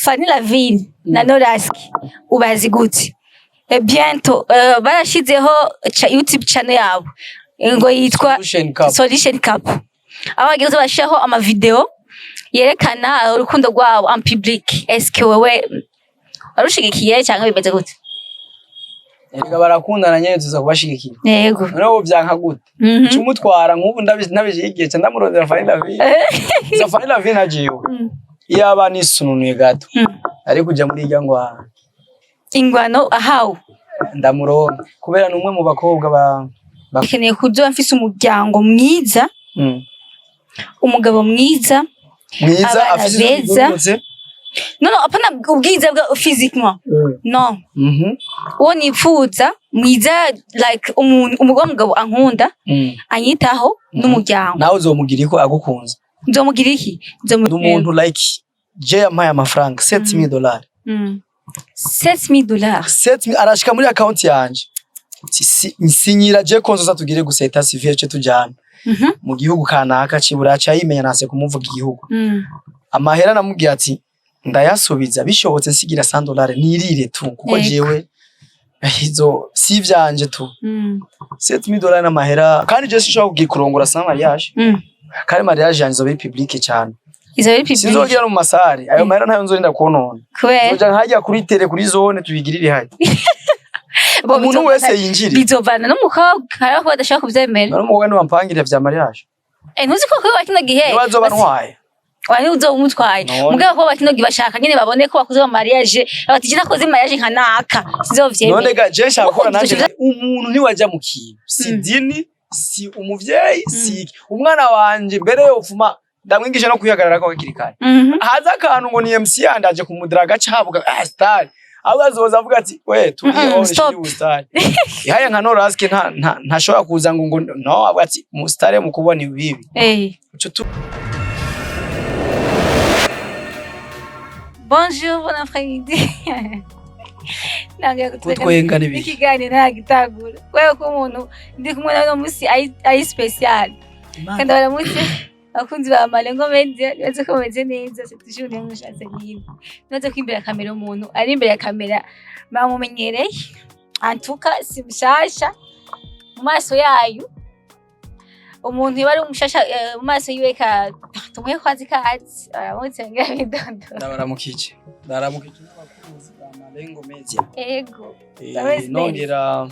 Fanny Lavine na Noraski ubazi gute? Bientôt barashizeho YouTube channel yabo ngo yitwa Solution Cup. Solution Cup, aho bagiye bashiraho amavideo yerekana urukundo rwabo en public. Est-ce wewe warushigikiye cyangwa bimeze gute? Erega barakundana nyene, tuza kubashigikira. Noneho vyanka gute? Cumutwara nk'ubu ntabishigikiye, ca ndamurondera Fanny Lavine. Za Fanny Lavine ajiwe iyaba nisununuye gato ari kuja muri irya ngwano. Ingwano ahawe? Ndamuronka kubera ni umwe mu bakobwa ba Nkeneye kuzoba mfise umuryango mwiza, umugabo mwiza, mwiza, abana afise beza. izuru. No, apana ubwiza bwa physiquement, no. Uwo nipfuza mwiza, like umuntu, umugabo, mugabo ankunda, anyitaho n'umuryango. Nawe uzomugira iko agukunze? Nzomugira iki? N'umuntu like je yampaye amafaranga $7000. $7000? 7000 arashika muri account yanje. Nsinyira je ko nzoza tugire gusa état civil, ce tujana mu gihugu kanaka cibura cayimenya, nase kumuvuga igihugu. Amahera namubwiye ati ndayasubiza, bishobotse nsigira $100 nirire tu, kuko jewe izo si ivyanje tu. $7000 n'amahera, kandi je sinshobora kugira kurongora sans mariage. Kandi mariage yanje izoba iri publique cyane. Izo biri public? Sinzogira no mu masare, ayo mahera ntayo nzorinda konona. Kubera? Nzoja nkajya kuri télé, kuri zone, tubigirire hajya, Bo umuntu wese yinjire. Bizovana n'umukobwa, hariho ko badashaka kuvyemera. None umukobwa niwe wampangirira vya mariage? Ntuzi ko kuba kino gihe Niwe azoba ntwaye. Wani uzoba umutwaye. None. Mugabo ko kino gihe bashaka nyene babone ko bakoze mariage, bati je nakoze mariage nka naka, sizovyemera. None ga je nshaka gukora nanje. Ukunze. Umuntu ntiwajya mu kintu, si dini, si umuvyeyi, si iki. Umwana wanje mbere yopfuma ndamwigisha no kwihagarara ko hakiri kare. Haza akantu ngo ni MC yandi aje kumudiraga, cabuga ah star, ahubwo azoza avuga ati we turiho. Stop. Shiri star ihaye nka Noraske nta ntashobora kuza ngo no, avuga ati mu star mu kubona ibibi. Ico tu Bonjour, bon après-midi. Ntangiye gutwenga. Kutwenga n'ibiki? Ikiganiro ntagitangura kubera ko umuntu ndi kumwe nawe uno munsi ari spécial. Kandi baramutse abakunzi ba Malengo Media, nibaze ko bameze neza. C'est toujours les mushatse nyine, nibaze ko imbere ya kamera, umuntu ari imbere ya kamera bamumenyereye, en tout cas si mushasha mu maso yayo. Umuntu yoba ari umushasha mu maso yiwe, ka tumuhe kwanza ikaze, aramutse ngira bidondora. Ndabaramukije, ndabaramukije n'abakunzi ba Malengo Media. Ndabezi. Nongera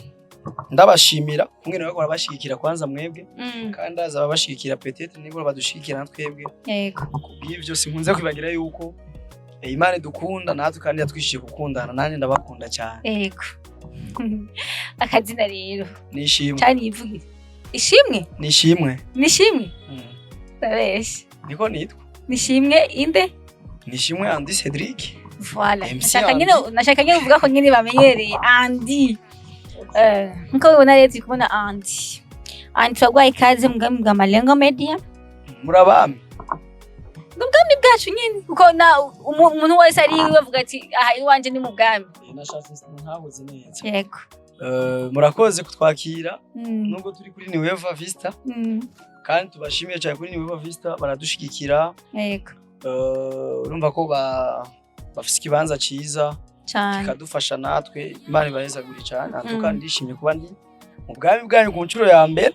ndabashimira kumwe bariko barabashigikira kwanza mwebwe, kandi aza ababashigikira peut-être nibo badushigikira na twebwe. Kubw'ivyo sinkunze kwibagira yuko Imana idukunda natwe kandi yatwishije gukundana, nanjye ndabakunda cyane. Yego, akazina rero? Nishimwe. Cyane yivugire ishimwe. Nishimwe. Nishimwe? Ndabeshe. Niko nitwa. Nishimwe inde? Nishimwe Andy Cedric. Voilà. MC Nashaka Andy. nyine, nashaka nyine uvuga ko nyine bamenyereye Andy. Nkuko ubibona rero, turi kubona Andy. Andy, turaguhaye ikaze mu bwami bwa Malengo Media. Murabami. Ubwami bwacu nyine, kuko na umuntu wese ari iwe avuga ati aha iwanje ni mu bwami. Nashatse ntahuze neza. Yego. Murakoze kutwakira nubwo turi kuri Nueva Vista, kandi tubashimiye cyane kuri Nueva Vista, baradushigikira. Urumva ko bafise ikibanza ciza Cyane. kikadufasha natwe. Imana ibahezagure cyane antuka. Ndishimye kuba ndi mu bwami bwanyu ku nshuro ya mbere.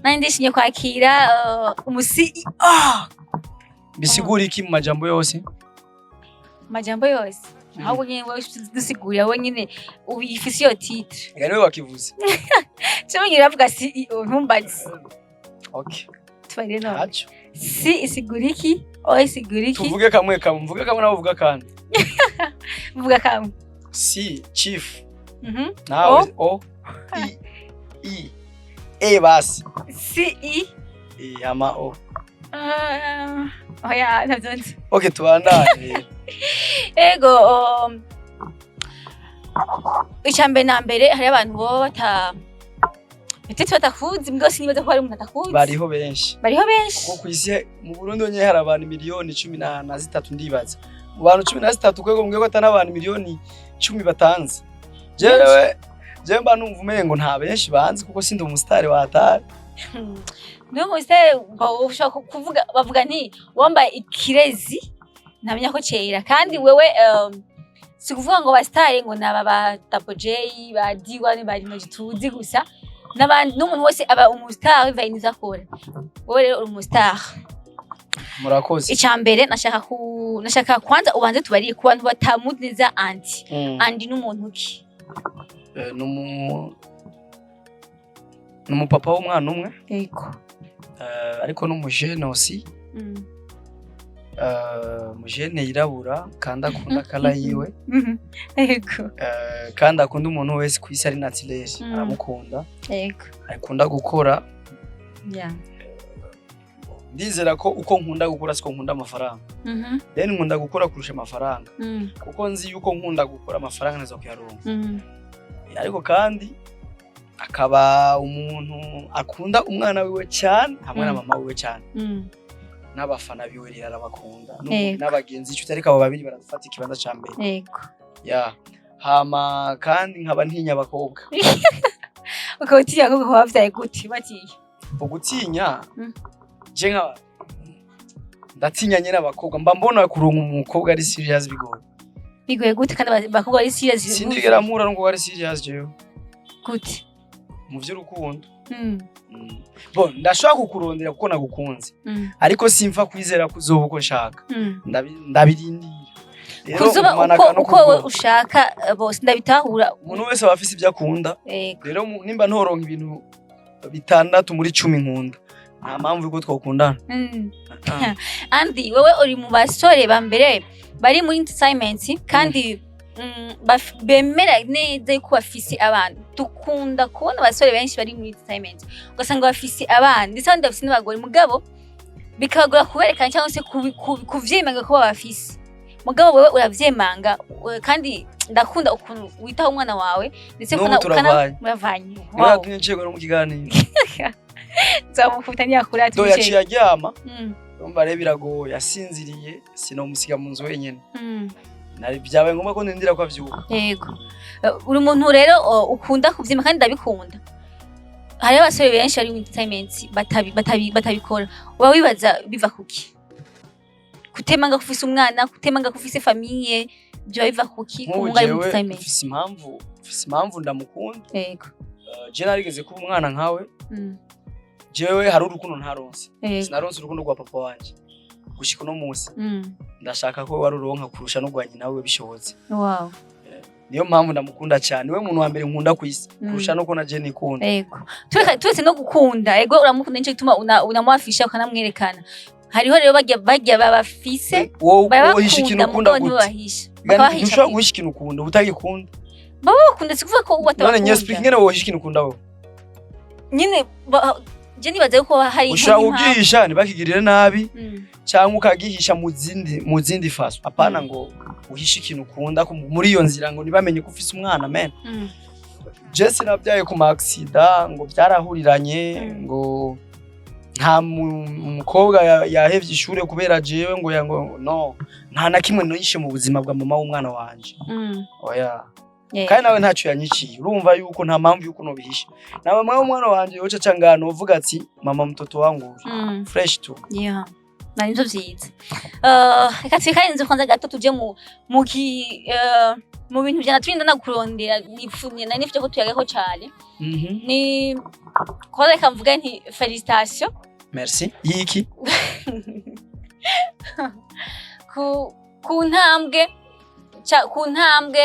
Nanjye ndishimye kwakira umu CEO. Bisigura iki mu majambo yose? Amajambo yose, ahubwo nyine wowe dusigurira, wowe nyine ubifise iyo titre. Ega niwe wakivuze. Cyo nyine uravuga CEO, ntumbaze. Okay. Tubarire none. Ntaco. C isigura iki, O isigura iki? Tuvuge kamwe kamwe, mvuge kamwe nawe uvuga kandi. Vuga kamwe. C, chief. Nawe O, I, I, E basi. C I. E ama O. Ah, oya, ntabyo nzi. Okay, tubandanye. Ego, icya mbere na mbere, hari abantu baba bata peut-être batakuzi, mbwa sinibaza ko hari umuntu atakuzi. Bariho benshi. Bariho benshi. Kuko kw'isi, mu Burundi honyine hari abantu miliyoni 13, ndibaza mu bantu 13 kwego mbwiye ko atari abantu miliyoni 10 batanze. Jewe jewe mba numva umengo nta benshi banzi, kuko sindi umusitari watari. Niyo muse ushobora kuvuga, bavuga nti wambaye ikirezi. Ntamenya ko cera. Kandi wewe, si kuvuga ngo ba star, ngo naba ba Tapo J, ba D1, ba Lino tuzi gusa n'abandi, n'umuntu wese aba umustar bivanye n'ivyo akora. Wowe rero uri umustar. Murakoze. Icya mbere nashaka kwanza ubanze tubariye ku bantu batamuzi neza Andy. Andy n'umuntu ki? Ni umupapa w'umwana umwe. Ariko n'umujene aussi. Umujene yirabura kandi akunda kala yiwe. Kandi akunda umuntu wese ku isi ari naturel. Aramukunda. Akunda gukora. Ndizera ko uko nkunda gukora siko nkunda amafaranga. Then nkunda gukora kurusha amafaranga, kuko nzi yuko nkunda gukora, amafaranga neza kuyaronka. Ariko kandi akaba umuntu akunda umwana wiwe cyane hamwe na mama wiwe cyane, n'abafana biwe rero arabakunda, n'abagenzi, inshuti, ariko abo babiri barafata ikibanza ca mbere. Ya, hama kandi nkaba ntinya abakobwa. Ukaba utinya ko bavyaye gute batiye? Ugutinya, je nka ndatinya nyene abakobwa, mba mbona kuronka umukobwa ari serious bigoye. Bigoye gute kandi abakobwa bari serious? Sindigera mpura n'umukobwa ari serious jewe Gute? mu vy'urukundo. Bon, ndashobora kukurondera kuko nagukunze, ariko simfa kwizera ko uzoba uko nshaka. Ndabirindira. Rero Kuzuba ngumana uko akantu uko wowe k'ubwoba. ushaka, bose ndabitahura. Umuntu wese aba afise ibyo akunda. Rero nimba ntoronka ibintu 6 muri 10 nkunda, nta mpamvu yuko twakundana. Ah. Andy, wewe uri mu basore ba mbere bari muri entertainment kandi bemera neza yuko bafise abana. Dukunda kubona abasore benshi bari muri entertainment ugasanga bafise abana, ndetse abandi bafise n'abagore, mugabo bikabagora kuberekana cyangwa se kuvyemanga ko babafise. Mugabo wewe uravyemanga, kandi ndakunda ukuntu witaho umwana wawe, ndetse N'ubu turavanye. Muravanye. Niwe Wow. yatumye ncegwa no mu kiganiro. Nzamukuta ntiyakura. Do yaciye aryama. Urumva rero biragoye, asinziriye sinomusiga mu nzu wenyene. Nari byabaye ngombwa ko ndindira ko avyuka. Yego. Uri umuntu rero ukunda kuvyima, kandi ndabikunda. Hariho abasore benshi bari mu entertainment batabikora. Uba wibaza biva kuki? Kutemanga ko ufise umwana, kutemanga ko ufise famille, byo biva kuki? Nk'ubu Kumunga ari mu jewe entertainment. mfise impamvu ndamukunda. Je narigeze kuba umwana nkawe. Jewe hari urukundo ntaronse. Sinaronse urukundo rwa papa wanje gushika uno munsi. Ndashaka ko waruronka kurusha n'urwa nyina we bishobotse. Niyo mpamvu ndamukunda cyane, we muntu wa mbere nkunda ku isi, kurusha nuko na je nikunda. Yego. Turetse no gukunda, ego uramukunda, nico gituma unamwafisha ukanamwerekana. Hariho rero barya babafise Wowe wohisha ikintu barabakunda, ukunda mugabo gute? ntibabahisha. Gani, Bakabahisha. ntushobora guhisha ikintu ukunda utagikunda. Babakunda, si kuvuga ko None batabakunda. nyespeak ingene wohisha ikintu ukunda wowe? Nyine je nibaza yuko hari Ushobora nk'impamvu. kugihisha ntibakigirire nabi, cyangwa ukagihisha mu zindi façon, apana ngo uhishe ikintu ukunda muri iyo nzira ngo ntibamenye ko ufise umwana men. Je sinabyaye ku ma accident ngo byarahuriranye, ngo nta umukobwa yahevye ishure kubera jewe, ngo ngo no, nta na kimwe nishe mu buzima bwa mama w'umwana wanje. Oya. Kandi nawe ntacyo yanyiciye, urumva yuko nta mpamvu yuko nobihisha na mama w'umwana wanje yoca cangana uvuga ati: "Mama, mtoto wangu." Fresh tu. Yeah. Na nivyo vyiza. Reka twikare inzu kwanza gato, tuje mu bintu vya naturinda na kurondera nipfunye na nifite ko tuyagako cane. Ni kwanza reka mvuge nti félicitations. Merci yiki. Ku ntambwe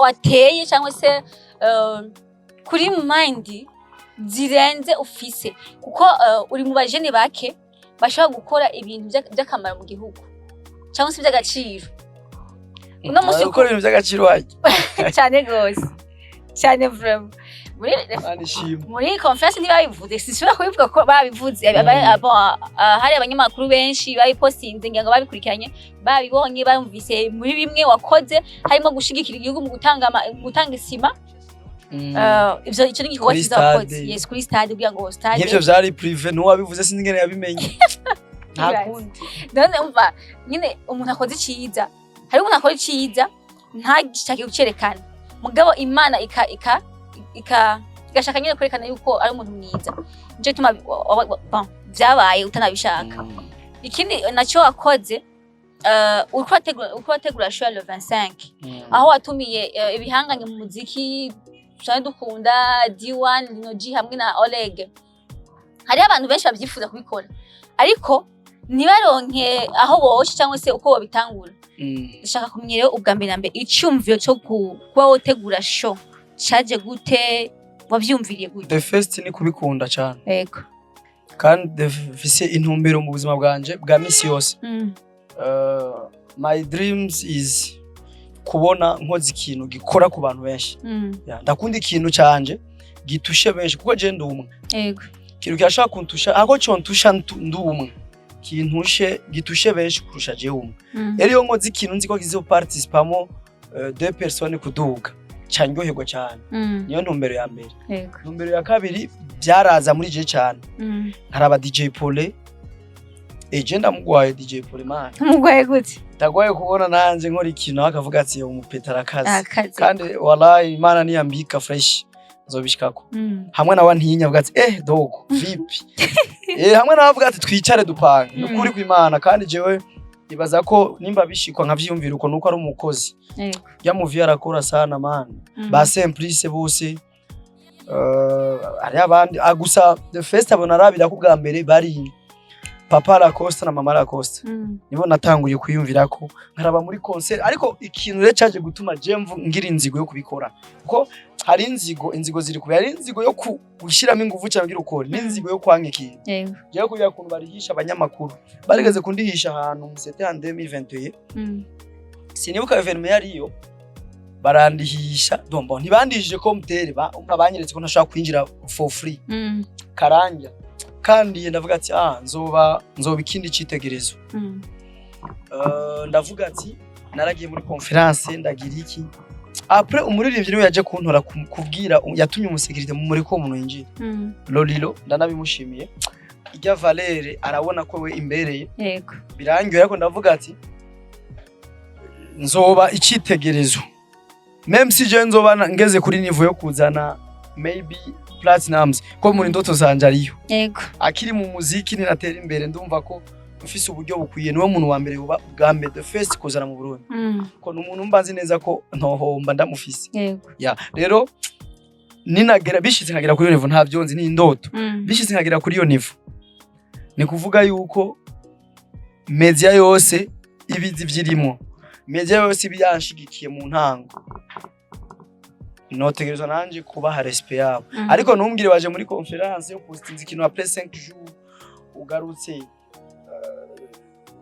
wateye cyangwa se kuri mind zirenze ufise, kuko uri mu bajene bake bashobora gukora ibintu by'akamaro mu gihugu cyangwa se by'agaciro uno munsi. Gukora ibintu by'agaciro wajya. Cyane gose, cyane vraiment. Muri Imana ishimwe. muri conference ntibabivuze, sinshobora kubivuga ko babivuze. Hari abanyamakuru benshi babipostinze, ngira ngo babikurikiranye, babibonye, bumvise muri bimwe wakoze harimo gushigikira igihugu mu gutanga isima. Ivyo ico ni igikorwa Kuri cyiza wakoze. stade. Yes, kuri stade, kugira ngo stade. Nk'ivyo vyari privé, ntuwabivuze, sinzi ingene yabimenye, nta kundi. None umva nyine, umuntu akoze iciza, hari umuntu akora iciza ntagishake kucerekana, mugabo Imana ika ika ika igashaka nyine kwerekana yuko ari umuntu mwiza, nico gituma bon, vyabaye utanabishaka. Ikindi nacyo wakoze Uriko urategura show ya le 25, aho watumiye ibihanganye mu muziki dusanzwe dukunda, D1, Lino G hamwe na Oleg. Hariho abantu benshi babyifuza kubikora ariko ntibaronke aho bosha cyangwa se uko babitangura. Ndashaka kumenya rero, ubwa mbere na mbere, icyumviro cyo kuba wotegura show caje gute? Wavyumviriye gute? The first ni kubikunda cyane. Kandi mfise intumbero mu buzima bwanje bwa misi yose. My dreams is kubona nkoze ikintu gikora ku bantu benshi. Yeah, ndakunda ikintu canje gitushe benshi kuko je ndi umwe. Ikintu kirashobora kuntusha ako contusha ndi umwe, kintushe gitushe benshi kurusha jewe umwe. Rero iyo nkoze ikintu nzi ko kizoparticipamo deux personnes kuduga, ca ndyoherwa cyane. Niyo ntumbero ya mbere. Ntumbero ya kabiri, byaraza muri je cyane, nkaraba DJ Pole. Eje ndamugwaye DJ Pole, man. Umugwaye gute? Ndagwaye kubona nanje nkora ikintu akavuga ati umupeta arakaze. Akazi. Kandi wallahi Imana niyambika fresh nzobishikako. Hamwe nawe ntinya avuga ati: "Eh dogo, vipi?" Hamwe nawe avuga ati: "Twicare dupange." Nukuri kw'Imana, kandi jewe ibaza ko nimba bishikwa nkavyiyumvira uko, nuko ari umukozi. Yamuviye arakora sana, man. Ba Simplice bose, hari abandi. Gusa the first abona arabira ko bwa mbere bari Papa Lacoste na Mama Lacoste. Nibo natanguye kwiyumvira ko nkaraba muri concert. Ariko ikintu rero caje gutuma je ngira inzigo yo kubikora, kuko hari inzigo, inzigo ziri kubera, hari inzigo yo gushyiramo ingufu cyangwa ngira ukore, n'inzigo yo kwanga ikintu. Jewe kugira kuntu barihisha abanyamakuru, barigeze kundihisha ahantu, c'était en 2021. Sinibuka événement yariyo, barandihisha. Donc bon, ntibandihishije ko mutere ba umva, banyeretse ko ntashobora kwinjira for free. Karanja kandi ndavuga ati: "Ah, nzoba ikindi citegerezo." Ndavuga ati naragiye muri conférence, ndagira iki. Après umuririmbyi niwe yaje kuntora kubwira, yatumye umusécurité mu muri ko umuntu yinjira. Lolilo ndanabimushimiye, ijya Valere arabona ko we imbereye. Birangiye, ariko ndavuga ati nzoba icitegerezo, même si je nzoba ngeze kuri niveau yo kuzana maybe platinums, ko muri ndoto zanje ariyo. Akiri mu muziki ninatera imbere, ndumva ko mfise uburyo bukwiye, niwe muntu wa mbere uba ubwa mbere, the first kuzana mu Burundi, ko ni umuntu mba nzi neza ko ntohomba ndamufise. Ya rero ninagera, bishitse nkagera kuri iyo niveau, ntavyo nzi, ni indoto. Bishitse nkagera kuri iyo niveau, ni kuvuga yuko media yose ibizi vyirimo, media yose iba yanshigikiye mu ntango, notegerezwa nanje kubaha respect yabo. Ariko ntumbwire waje muri conférence yo postinze ikintu après 5 jours, ugarutse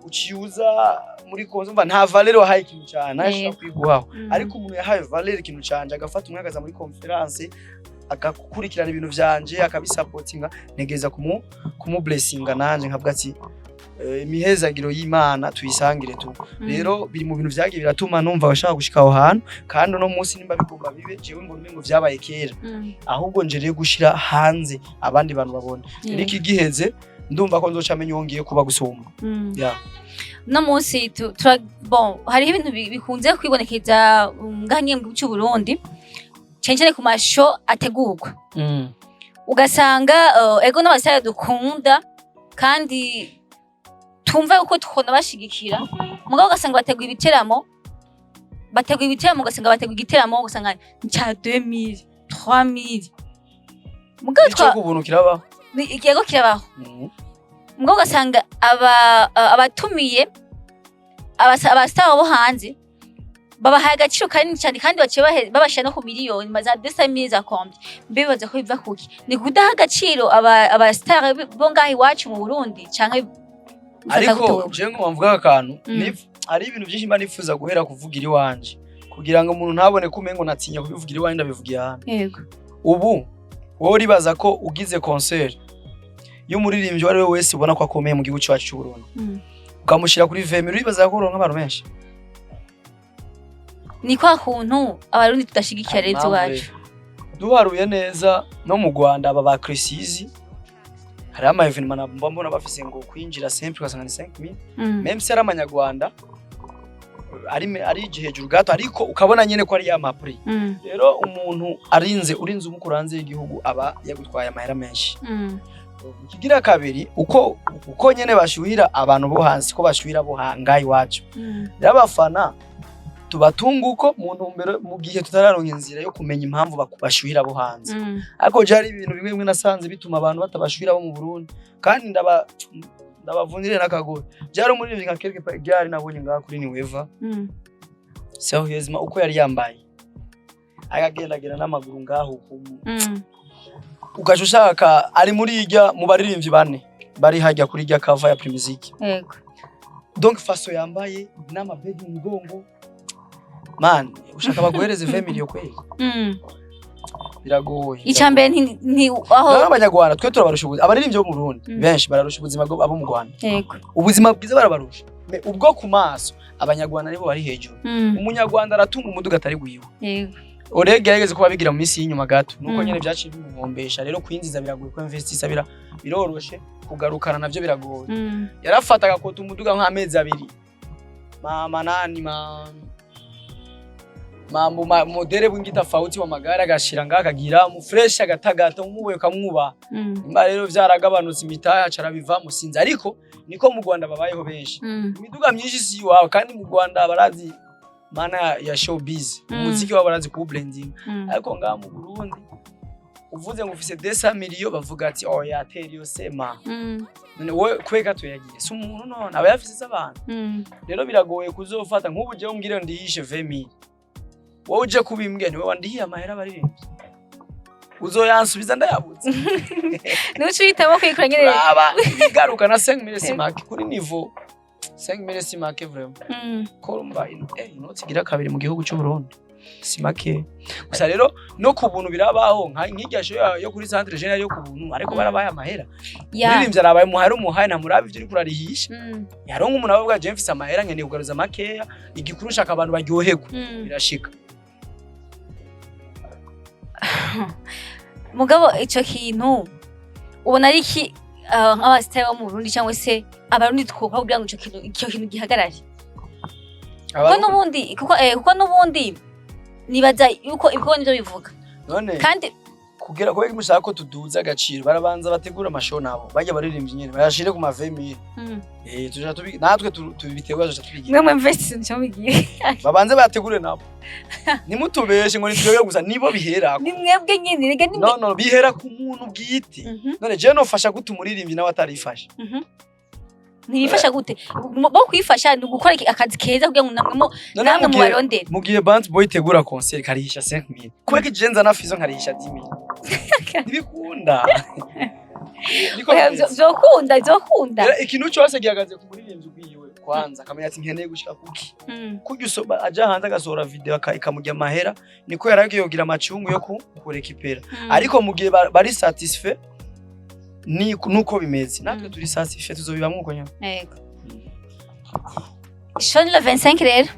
uciuza muri konzo, mva nta valeur wahaye ikintu cyane nawe ashobora kwiguhaho. Ariko umuntu yahaye valeur ikintu canje, agafata umwanya akaza muri conférence, agakurikirana ibintu vyanje, akabisapotinga, ntegereza kumu blessinga nanje nkavuga ati imihezagiro y'Imana tuyisangire tu. Rero biri mu bintu vyagiye biratuma numva bashaka gushika aho hantu. Kandi uno munsi nimba bigomba bibe, jewe mbona umengo vyabaye kera. Ahubwo nje rero gushira hanze abandi bantu babona. Rero iki giheze ndumva ko nzoca menya uwo ngiye kuba gusumba. Yeah. No munsi bon, hariho ibintu bikunze kwibonekeza ngaha nyene mu gihugu c'u Burundi, cane cane ku mashow ategurwa, ugasanga ego n'abasare dukunda kandi tumva yuko twona bashigikira, mugabo ugasanga bateguye ibiteramo, ugasanga bateguye igiteramo, ugasanga ni ca 2000, 3000, mugabo Ico twa ku buntu kirabaho. Yego, kirabaho. Mugabo ugasanga abatumiye abastar bo hanze babahaye agaciro kanini cyane, kandi baciye babashira no ku miliyoni za 200 000 za combien. Mbe bibaza ko biva kuki? Ni kudaha agaciro aba star bo ngaha iwacu mu Burundi, canke bifata Ariko gute wewe? jewe ngo mvuga akantu. Hari ibintu byinshi mba nifuza guhera kuvugira iwanje kugira ngo umuntu ntabone ko umengo natinya kubivugira iwanje, ndabivugiye ahandi. Ubu wowe uribaza ko ugize concert y'umuririmbyi uwo ari we wese ubona ko akomeye mu gihugu cyacu cy'u Burundi, ukamushyira kuri 20 000, uribaza ko uronka abantu benshi? Ni kwa kuntu Abarundi tudashigikiye rero Impamvu iwacu. Rero, duharuye neza, no mu Rwanda aba ba Chrisizi, hariho ama événement mba mbona bafise ngo kwinjira simple ugasanga ni 5000, même si ari amanyarwanda, ari hejuru gato, ariko ukabona nyene ko ari ya ma prix. Rero umuntu arinze urinze umukura hanze y'igihugu aba yagutwaye amahera menshi. Ikigira kabiri, uko nyene bashuhira abantu bo hansi, ko bashuhira bo hanga iwacu. Rero abafana tubatunga uko mu ntumbero mu gihe tutararonka inzira yo kumenya impamvu bashuhira bo hanze. Ariko je hari ibintu bimwe bimwe nasanze bituma abantu batabashuhira bo mu Burundi, kandi ndabavunire n'akagohe. Byari umuririmbyi nka quelque part ryari nabonye ngaha kuri Niweva. Sérieusement, uko yari yambaye, akagendagenda n'amaguru ngaho uku, ugaca ushaka ari muri irya mu baririmbyi bane bari hajya kuri irya cover ya Primusic. Donc façon yambaye n'amabegi mu mugongo, man, ushaka baguhereze 20 million kweli? Biragoye. Icya mbere nti aho. Rero abanyarwanda twe turabarusha ubuzima. Abaririmbyi bo mu Burundi benshi bararusha ubuzima abo mu Rwanda. Ubuzima bwiza barabarusha. Mais ubwo ku maso abanyarwanda nibo bari hejuru. Umunyarwanda aratunga umuduga atari gwiwe. Orege yarigeze kuba bigira mu minsi y'inyuma gato, nuko nyene vyaciye bimuhombesha. Rero kwinjiza biragoye, ko investisa biroroshe, kugarukana navyo biragoye. Yarafata agakota umuduga nk'amezi 2, mama nani ma mambo ma modèle bwingi tofauti wa magari, agashira ngaha akagira mu fresh, agatagata umubuye kamwuba. Imba rero vyaragabanutse, imitahe aca arabivamo, sinzi, ariko niko mu Rwanda babayeho benshi. Imiduga myinshi si iwawe, kandi mu Rwanda barazi mana ya showbiz, umuziki wabo barazi kuwubranding. Ariko ngaha mu Burundi uvuze ngo ufise 200 millions, bavuga ati: "Oh, yatera iyo sema." None wowe kwega tuyagiye si umuntu, none aba yafise abantu. Rero biragoye kuzofata nk'ubu jewe umbwire ndihishe 20,000, wowe uje kubimbwiye, niwe wandihiye amahera abaririmbyi, uzoyansubiza ndayabuze. Nuco uhitamo kuyikora nyene. Turaba ibigaruka na 5000 si make kuri niveau, 5000 si make vraiment. Ko urumva inoti igira kabiri mu gihugu cy'u Burundi si make. Gusa rero no ku buntu birabaho, nka nk'irya show yo kuri Centre General yo ku buntu, ariko barabaye amahera. Umuririmbyi arabaye umuhari, umuhaye ntamuraba ivyo uriko urarihisha. Yaronka umuntu abavuga: "Je mfise amahera, nkeneye kugaruza makeya, igikuru nshaka abantu baryoherwa." Birashika. Mugabo ico kintu ubona ari iki, nk'abasitari bo mu Burundi cyangwa se abarundi twokora kugira ngo ico kintu gihagarare? Kuko n'ubundi kuko n'ubundi nibaza yuko ibikorwa nivyo bivuga. None kandi kugira kubera mushaka ko tuduza agaciro, barabanza bategura amashow nabo bajya baririmbyi nyene bayashire ku ma 20,000. Tuja tubi natwe tubitegura, tuja tubigira. Mwe mwemvese nico mugiye. Babanze bategure nabo, nimutubeshe ngo ni twebwe gusa, nibo biherako. Ni mwebwe nyene rega, ni No, no, bihera ku muntu bwite. None jewe nofasha gute umuririmbyi nawe atarifasha? Ntibifasha gute? Bo kwifasha ni ugukora akazi keza kugira ngo namwe None namwe mu gihe mubarondere. Mu gihe Band Boy itegura concert karihisha 5000, kubera ko je nza Fizo nkarihisha 10,000, ntibikunda. Niko Oya, bimeze. Vyokunda, vyokunda. Rero ikintu cyose gihagaze ku muririmbyi ubwiwe, kwanza akamenya ati: "Nkeneye gushika kuki." Kurya aja hanze agasohora video ikamurya amahera, niko yaragiye yogira amacungu yo kurekipera. Ariko mu gihe bari satisfait ni nuko bimeze, natwe turi satisfait, tuzobibamwo uko nyene. Yego. Show ni le 25 rero.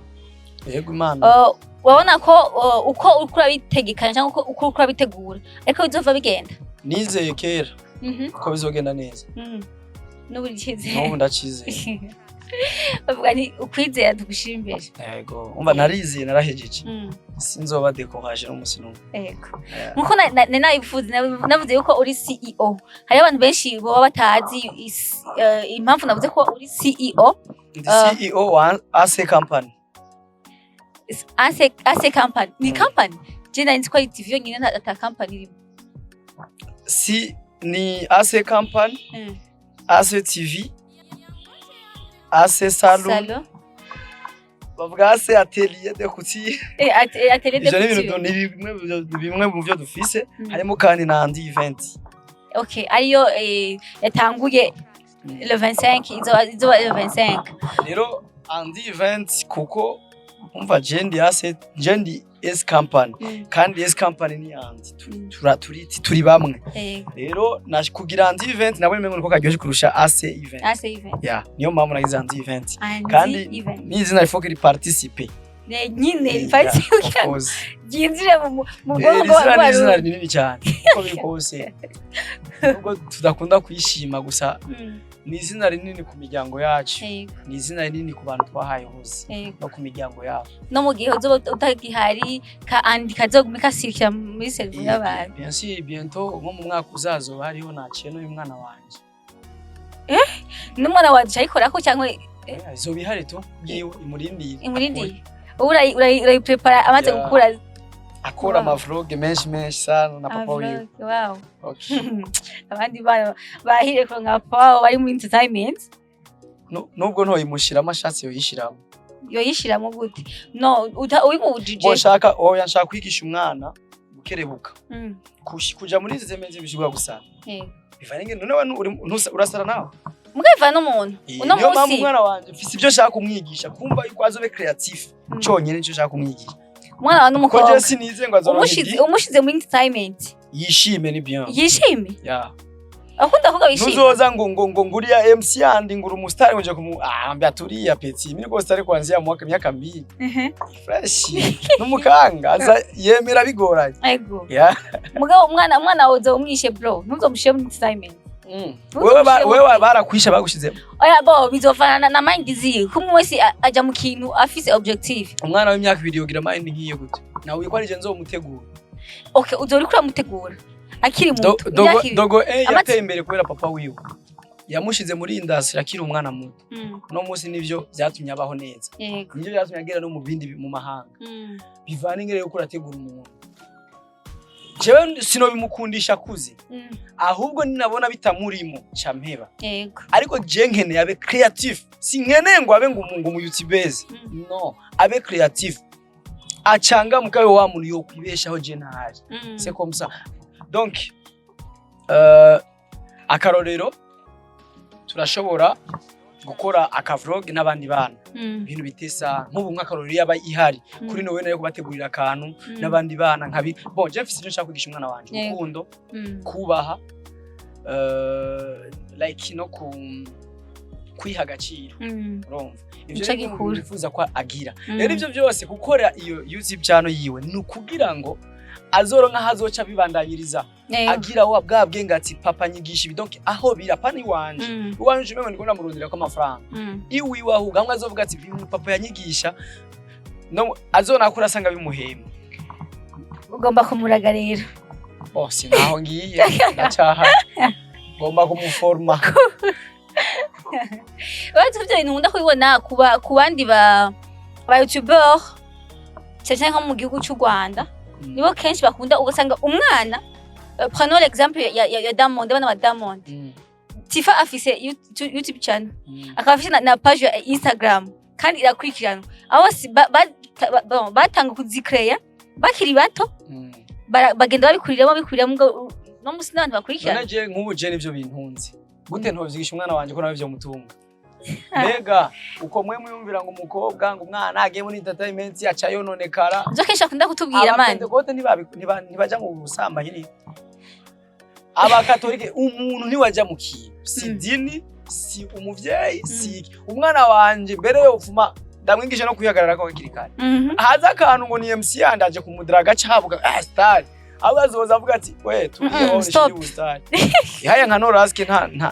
Yego, Imana. Urabona ko uko uriko urabitegekanya cyangwa uko uriko urabitegura ariko bizova bigenda? Nizeye kera ko bizogenda neza. N'ubu icyizere? N'ubu ndacizeye. Bavuga ni ukwizera tugushira imbere. Yego, umva, narizeye, narahejeje, sinzoba découragé n'umunsi n'umwe. Yego. Nkuko nabivuze, navuze yuko uri CEO, hariho abantu benshi baba batazi impamvu navuze ko uri CEO. Ndi CEO wa AC Company. AC Company ni company? Je nari nzi ko ari TV yonyine, ata company irimo. Si ni AC Company, AC TV, AC Salon. Salon. Bavuga AC Atelier de Couture. Atelier de Ivyo ni ibintu couture. ni bimwe mu byo dufise. Harimo kandi na Andi Event. Okay, ariyo yatanguye le 25, izoba le 25. Rero Andi Event, kuko umva, je ndi AC, je ndi S Company, kandi S Company ni Andi. Turi bamwe. Rero kugira Andi Event nabonye umengo niko karyoshe kurusha AC Event. AC Event. Yeah, niyo mpamvu nagize Andi Event. Andi Kandi Event. n'izina il faut que riparticipe. Ne, nyine Yeah, rifate of kugira ngo course. ryinjire mu Eh, bwonko iri zina ni izina bw'abarundi. rinini cyane, uko biri kose, nubwo tudakunda kwishima gusa, ni izina rinini ku miryango yacu, ni izina rinini ku bantu twahaye ubuzi no ku miryango yabo. No mu gihe uzoba utagihari, ka Andy kazogume kasirikira muri cerveau y'abantu. Bien sûr, bientôt, nko mu mwaka uzazoba hariho naciye n'uyu mwana wanje. N'umwana wawe ayikorako cyangwa? Eh, izoba ihari tu yiwe imurindire. Imurindire. Ubu urayiprepara amaze gukura. Akora ama vlog menshi menshi sana na papa wiwe. Wow. Okay. Abandi bana bahire ko nka papa wabo bari muri entertainment. Nubwo ntoyimushiramo, ashatse yoyishiramo. Yoyishiramo gute? No ubimubujije. Bo nshaka, oya, nshaka kwigisha umwana gukerebuka. Kuja muri izi zemeze bishobora gusana. Bivanye ngene none urasara nawe. Mugabo n'umuntu uno Niyo mpamvu munsi umwana wanje mfise ibyo nshaka kumwigisha, kumva yuko azobe creatif. Conyene nico nshaka kumwigisha. Umwana wawe Ko n'umukobwa je sinize ngo azoronka umushize idi umushize muri entertainment yishime, ni bien. Yishime. Yeah. Akunda kuvuga wishime. Ntuzoza ngo nguriya MC yandi, ngura umustar, ngo nje kumu ambia tulia petit, mimi niko star kuanzia mwaka miaka 2. Fresh n'umukanga aza yemera bigoranye. Ego. Yeah. Mugabo umwana wawe uzomwishe, bro, ntuzomushyire muri entertainment. Wewe barakwisha, bagushizemo. Oya, bo bizovana na mind ziwe, ko umwe wese aja mu kintu afise objective. Umwana w'imyaka 2 yogira mind nk'iyo gute? Nawe ko ari je nzomutegura. Okay, uzori kuramutegura akiri muto, Dogo imyaka 2. Dogo yateye imbere kubera papa wiwe yamushize muri industry akiri umwana muto. No munsi nivyo vyatumye abaho neza, nivyo vyatumye agera no mu bindi mu mahanga. Bivana ingere yuko urategura umuntu. Jewe sinobimukundisha akuze, ahubwo ninabona bitamurimo ca mpeba. Ariko je nkeneye abe creative, sinkeneye ngo abe ngo umu youtubers. No, abe creative, acangamuka, abe wa muntu yokwibeshaho je ntahari. C'est comme ça. Donc akarorero, turashobora gukora akavlog n'abandi bana, ibintu bitesa nk'ubu, nk'akarorero yaba ihari kuri nowe nayo kubategurira akantu n'abandi bana nkabi. Bon, je mfise icyo nshaka kwigisha umwana wanje: urukundo, kubaha, like no ku kwiha agaciro. Urumva ivyo Nico rero gikuru. nifuza ko agira. Rero ivyo byose, gukora iyo YouTube channel yiwe, ni ukugira ngo azoronka aho azoca bibandanyiriza, agira wa bwa bwenge ati: "Papa nyigisha ibi." Donc aho bira pani iwanje, iwanje umengo ndiko ndamurondera ko amafaranga. Iwiwe ahubwo hamwe azovuga ati: "Ibintu papa yanyigisha", no azonakura asanga bimuhema. Ugomba kumuraga rero. Oh, sinaho ngiye, ndacahari, ngomba kumuforma. Uretse ko ibyo bintu nkunda kubibona ku bandi ba youtuber, cyane cyane nko mu gihugu cy'u Rwanda, nibo kenshi bakunda. Ugasanga umwana, prenons l'exemple ya Diamond, abana ba Diamond. Tifa afise YouTube channel, akaba afise na page ya Instagram kandi irakurikiranwa. Aho si bon, batanga kuzikreya bakiri bato, bagenda babikuriramo babikuriramo, ngo no musi n'abantu bakurikirana. None je nk'ubu je nivyo bintunze, gute ntovyigisha umwana wanje ko nawe vyomutunga? Mbega uko mwe mwiyumvira ngo umukobwa, ngo umwana agiye muri entertainment aca yononekara? Ivyo kenshi bakunda kutubwira, mani. Abapentekote ntibaja mu busambanyi, ni abakatolike. Umuntu ntiwaja mu kintu, si dini, si umuvyeyi, si iki. Umwana wanje mbere yopfuma ndamwigisha no kwihagarara ko hakiri kare. Haza akantu ngo ni MC yandi aje kumudiraga, acavuga ah star, ahubwo azoza avuga ati: "We turiye wowe." Stop. Shiri star ihaya nka Noraske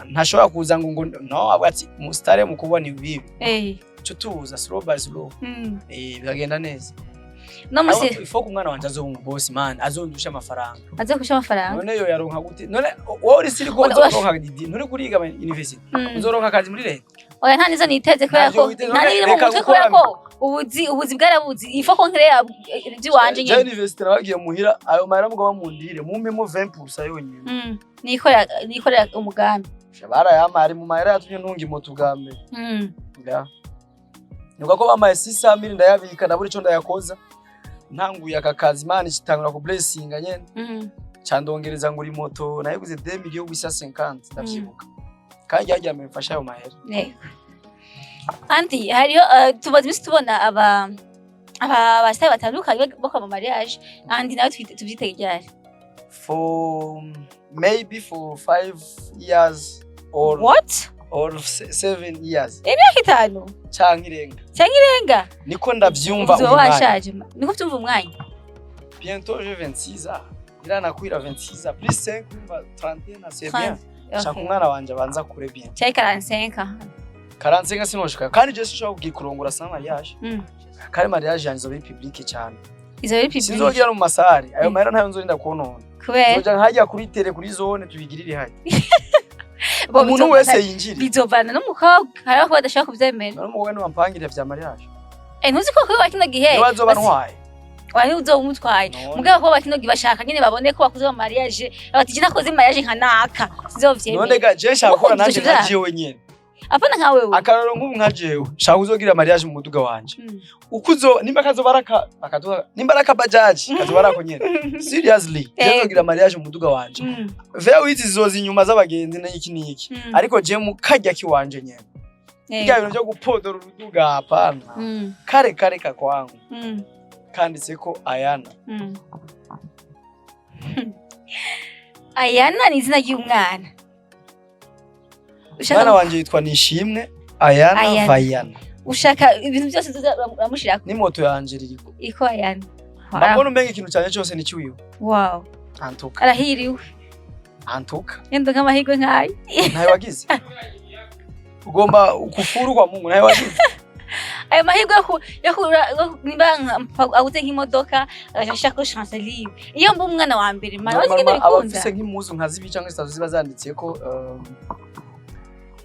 ntashobora kuza ngo no, avuga ati umustar mu kubona ibi cyo tuza slow by slow. Bikagenda neza. No musi Ariko ifo ko umwana wanje azoba umuboss man, azondusha amafaranga. Aze kusha amafaranga. None yo yaronka gute? None wowe uri siri ko uzoronka didi, nturi kuriga university, uzoronka akazi muri leta? Oya, nta nizo niteze kubera Ntavyo ko witeze, nta n'ibiri mu reka mutwe gukora. kubera ko ubuzi bwarabuzi, ifo ko nkereya iby'iwanje Je nyine. university nabagiye muhira, ayo mahera mugaba mundire mumpemo 20% yonyene. Nikorera umugambi. Barayampa, ari mu mahera yatumye ntunga imoto bwa mbere. Ya. Nuko ko bamaye 600,000, ndayabika, ndabura ico ndayakoza. Ntanguye aka kazi, Imana ikitangura ku blessinga nyene. Candongereza ngura imoto, nayiguze 2 millions 850, ndavyibuka. Kandi ryagira mbere mfasha ayo mahera. Yego. Anti hariho tumaze iminsi tubona aba basitari batandukanye bakora mu mariage. Andi nawe tuvyitege ryari? For maybe for 5 years or What? Or 7 years. Imyaka 5 canke irenga. Canke irenga. Niko ndavyumva. Uzoba Uyu mwanya. Washaje niko uvyumva umwanya. Bientôt j'ai 26 ans, iranakwira 26 ans plus 5, umva, 31, c'est bien. Shaka umwana wanje abanza kure bien. Canke 45. 45 sinoshika, kandi je sinshobora kugira kurongora sans mariage. Kandi mariage yanje izoba iri publique cyane. Izo biri public. Sinzogira no mu ma salles ayo. Mahera ntayo nzorinda konona. Kubera? Nzoja nkajya kuri télé, kuri zone, tubigirire hajya. Bo Umuntu wese yinjire. Bizovana n'umukobwa, hariho ko badashobora kuvyemera. None umukobwa niwe wampangirira vya mariage? Eh, ntuzi ko kuba kino gihe Niwe azoba ntwaye. Wari uzoba umutwaye. None. Mugabo ko kino gihe bashaka nyene babone ko bakoze mariage, bati je nakoze mariage nka naka, sizovyemera. None ga je nshaka gukora Mukunzi nanje nka uzovyara. jewe nyene. Apana nka wewe. Akarorero, nk'ubu nka jewe nshaka kuzogira mariage mu muduga wanje. Uko uzo nimba kazoba araka akaduga, nimba araka bajaji, kazoba arako nyene. Seriously, je nzogira mariage mu muduga wanje. V8 zizoza inyuma z'abagenzi n'iki n'iki. Ariko je mu karya kiwanje nyene, bya bintu byo gupodora uruduga, hapana. Kare kare kakwangu kanditseko Ayana. Ayana ni izina ry'umwana. Umwana Ushaka wanje yitwa Nishimwe Ayana. Ayana. Vayana. Ushaka ibintu byose uzoza uramushirako. N'imoto yanje ririko. Iko Ayana. Mbona umenga ikintu cyane cyose ni ciwiwe. Wow. Antuka. Arahiriwe. Antuka. Yenda nk'amahirwe nkayo. Ntayo wagize, ugomba kufuru kwa Mungu, ntayo wagize. Ayo mahirwe yo nimba aguze nk'imodoka agashaka ko chance libre, iyo mba umwana wa mbere mara wazi ngene Normalement, bikunda. abafise nk'impuzu nka zibiri cyangwa zitatu ziba zanditseko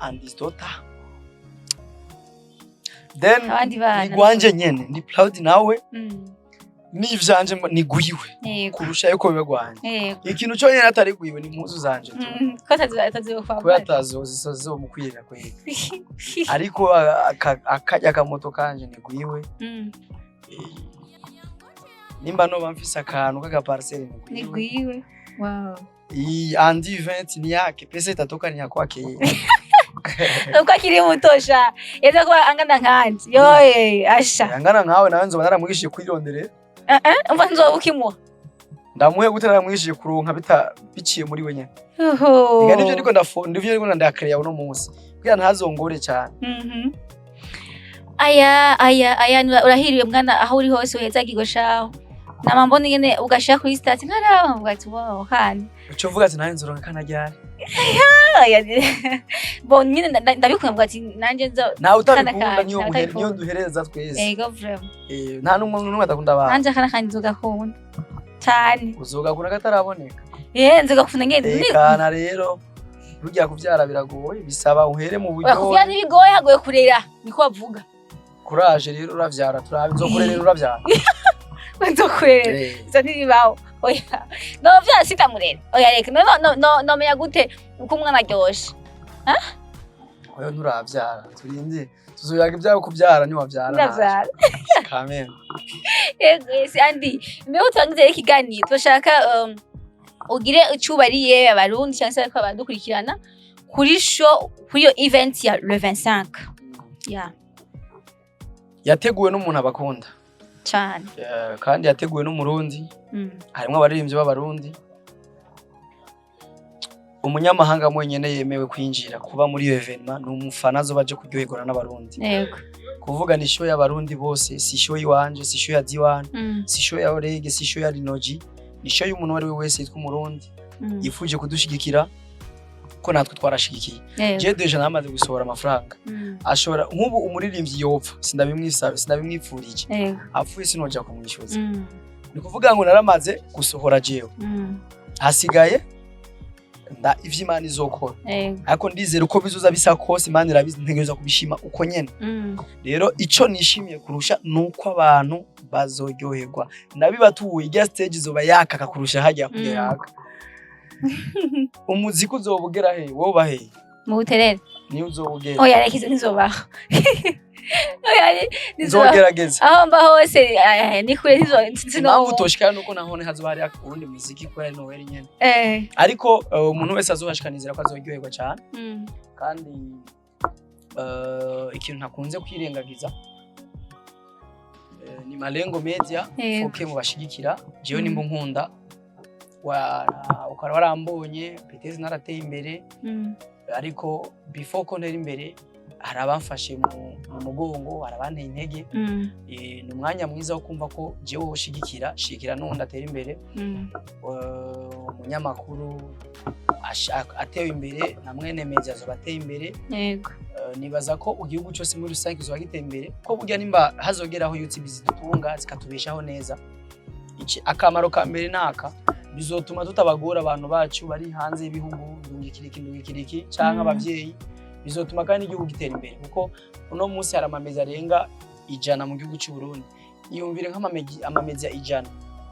Andisdota, then Abandi bana. Ni gwanje nyene, ndi proud nawe. N'ivyanje ni gwiwe kurusha yuko biba gwanje. Ikintu cyonyine atari gwiwe ni impuzu zanje tu. Ko atazi Kubera kwambara. Atazo zizomukwirira kwega, ariko akarya akamoto kanje ni gwiwe. Nimba noba mfise akantu k'aga parcelle, ni Ni gwiwe. gwiwe, wow. Iyi Andi 20 ni yake, pesa itatoka ni ya kwake yeye. Uko akiri muto sha, yaza kuba angana nkanje yoye asha. Angana nkawe nawe nzoba naramwigishije kwirondere. Eh eh, umva, nzoba ukimuha. Ndamuhe gute naramwigishije kuronka bita biciye muri we nyene? Oho. Ega nivyo ndiko ndafo, ndivyo ndiko ndakreya uno munsi kugira ntazongore cyane. Aya aya aya, urahiriwe mwana, aho uri hose uhezagirwe shaho. Nama mbona ingene ugashira kuri status nkaraba nkavuga ati wow, kana. Uco uvuga ati nawe nzoronka kanajyari. Aya, bon nyine ndabikunda, mvuga ati nanje nzo Ntawe Kana utabikunda. kanje, Niyo ntawe muhere niyo utabikunda. duhereza twese. Ego vraiment. Nta n'umwe n'umwe adakunda abana. Nanje akana kanje nzogakunda cane. Uzogakunda kataraboneka. Eh, nzogakunda ngene. Tekana rero, burya kuvyara biragoye, bisaba uhere mu Oya, kuvyara buryo. ntibigoye, hagoye kurera, niko bavuga. Kuraje rero, uravyara turabe, nzokurerera uravyara. Nzokurera? Ivyo ntibibaho, oya. No vyara sitamurera, oya reka. No no no nomenya gute uko umwana aryoshe? Oya, nturavyara, turinde tuzoyaga ibyawe kuvyara niwavyara. Ndavyara. Kamena. Yego, ese Andi, mbere utangize rero ikiganiro, turashaka ugire ico ubariye abarundi cyangwa se bariko baradukurikirana kuri show, kuri iyo event ya le 25 ya. Yateguwe n'umuntu abakunda. Cane. Kandi yateguwe n'umurundi. Harimwo abaririmbyi b'abarundi. Umunyamahanga mwenyene yemewe kwinjira kuba muri iyo événement ni umufana azoba aje kuryoherwa n'abarundi. Kuvuga ni show y'abarundi bose, si show yiwanje, si show ya Diwan, si show ya Orege, si show ya Rinoji, ni show y'umuntu uwo ari we wese yitwa umurundi yifuje kudushigikira, ko natwe twarashigikiye. Je déjà namaze gusohora amafaranga. Ashobora nk'ubu umuririmbyi yopfa, sindabimwisaba, sindabimwipfurije. Apfuye sinoja kumwishyuza. Ni kuvuga ngo naramaze gusohora jewe, hasigaye nda ivyo Imana izokora. Ariko ndizera uko bizoza bisa kose, Imana irabizi, ntegerezwa kubishima uko nyene. Rero ico nishimiye kurusha nuko abantu bazoryoherwa, ndabibatuye. Irya stage izoba yakaka kurusha hajya kurya. Yaka umuziki uzoba ugera he, woba he? Mu Buterere. Niyo uzoba ugera. Oya reka, izo ntizobaho. Oya, ntizobaho. Nzogerageza. Aho mba hose ni kure, ntizo Impamvu sinoba. utoshikana nuko nahone hazoba hari uwundi muziki kubera ari Noel nyene. Ariko umuntu wese azohashikanizira ko azoryoherwa cyane. Kandi ikintu ntakunze kwirengagiza ni Malengo Media. Foke mubashigikira jewe. Nimba unkunda ukaba warambonye peteze narateye imbere. Ariko before ko ntera imbere, hari abamfashe mu mugongo, hari abanteye intege. Ni umwanya mwiza wo kumva ko jewe ushigikira, shigikira n'uwundi atera imbere. Umunyamakuru atewe imbere na mwene media azoba ateye imbere. Nibaza ko igihugu cyose muri rusange kizoba giteye imbere, ko burya nimba hazogeraho YouTube zidutunga, zikatubeshaho neza, iki akamaro ka mbere naka bizotuma tutabagora abantu bacu bari hanze y'ibihugu, ndungikira iki, ndungikira iki, canke abavyeyi. Bizotuma kandi igihugu gitera imbere, kuko uno munsi hari amamezi arenga 100 mu gihugu cy'u Burundi. Iyumvire nk'amamedia 100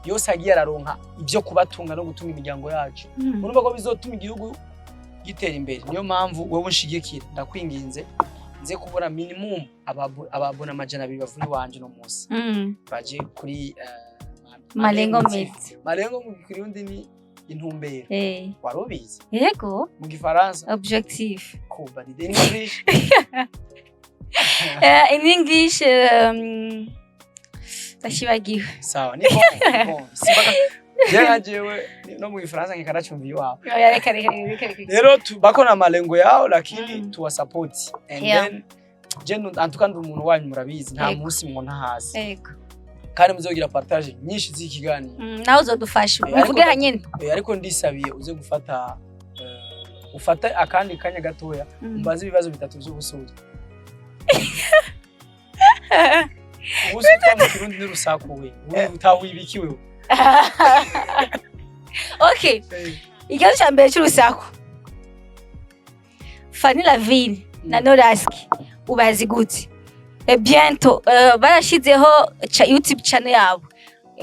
yose agiye araronka ibyo kubatunga no gutunga imiryango yacu. Urumva ko bizotuma igihugu gitera imbere. Niyo mpamvu wowe unshigikira, ndakwinginze, nze kubona minimum ababona 200 bavuye iwanje uno munsi baje kuri Malengo TV. Media. Malengo mu Kirundi ni intumbero. Wari ubizi? Yego. Mu Gifaransa? Objectif. Kuba ni English. In English ndashibagiwe. Sawa, ni bon, ni bon. Simba je nka jewe no mu Gifaransa nkikaracumva iwawe. Oya, reka, reka, reka, reka. Rero bako na malengo yao, lakini tuwasupport and then je antuka ndi umuntu wanyu, murabizi, nta munsi mwonta hasi. Kandi muzogira partage nyinshi z'ikiganiro. Nawe uzodufasha. Ubivuge hanyine. Ariko ndisabiye uze gufata ufate akandi kanya gatoya, umbaze ibibazo bitatu by'ubusutwa. Ubusutwa mu Kirundi n'urusaku. We utahuye ibiki wewe? Okay, ikibazo cya mbere cy'urusaku: Fanny Lavine na Noraski ubazi gute? Bientôt barashizeho YouTube channel yabo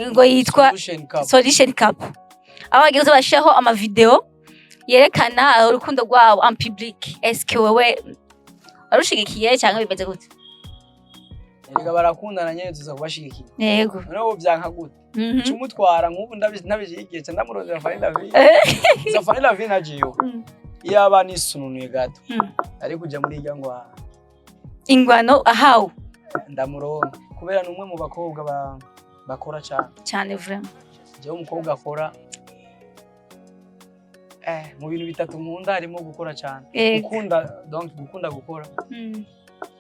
ngo yitwa Solution Cup. Solution Cup, aho bagiye kuza bashyiraho amavideo yerekana urukundo rwabo en public. Eske wewe warushigikiye cyangwa bimeze gute? Erega barakundana nyene, tuza kubashigikira. Noneho vyanka gute? Cumutwara nk'ubu ndabishigikiye ca ndamurondera Fanny Lavine. Za Fanny Lavine ajiyo iyo aba nisununuye gato, ari kuja muri irya ngwano. Ingwano ahawe. Ndamuronka kubera ni umwe mu bakobwa bakora cyane. Cyane vraiment. Jewe umukobwa akora, mu bintu bitatu nkunda harimo gukora cyane. Gukunda, donc gukunda gukora,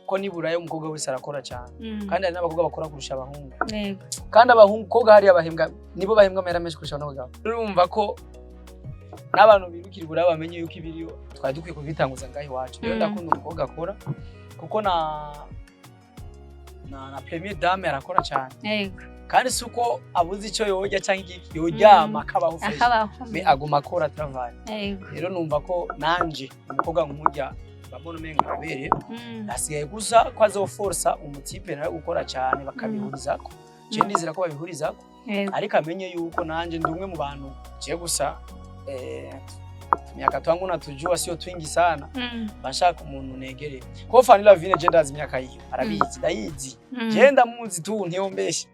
ko niburayo umukobwa wese arakora cyane. Kandi hari n'abakobwa bakora kurusha abahungu. Kandi abahungu koga hariya bahembwa, nibo bahembwa amahera menshi kurusha abagabo. Urumva ko n'abantu birukira iburayi bamenye yuko ibiriyo twari dukwiye kubitanguza ngaho iwacu. Rero ndakunda umukobwa akora, kuko na première dame arakora cyane. Kandi si uko abuze icyo yorya cyangwa iki, yoryama akabaho fresh. Akabaho. Mais aguma akora travail. Rero numva ko nanje umukobwa nk'urya babona umenga arabereye. Hasigaye gusa ko azoforsa umutipe nawe gukora cyane, bakabihurizako. Je ndizera ko babihurizako. Ariko amenye yuko nanje ndi umwe mu bantu, je gusa miaka twangu natujua sio twingi sana, bashaka umuntu negereye, ko Fanny Lavine je ndazi imyaka yiwe, arabizi, ndayizi. Je ndamuzi tu, ntiyombeshe.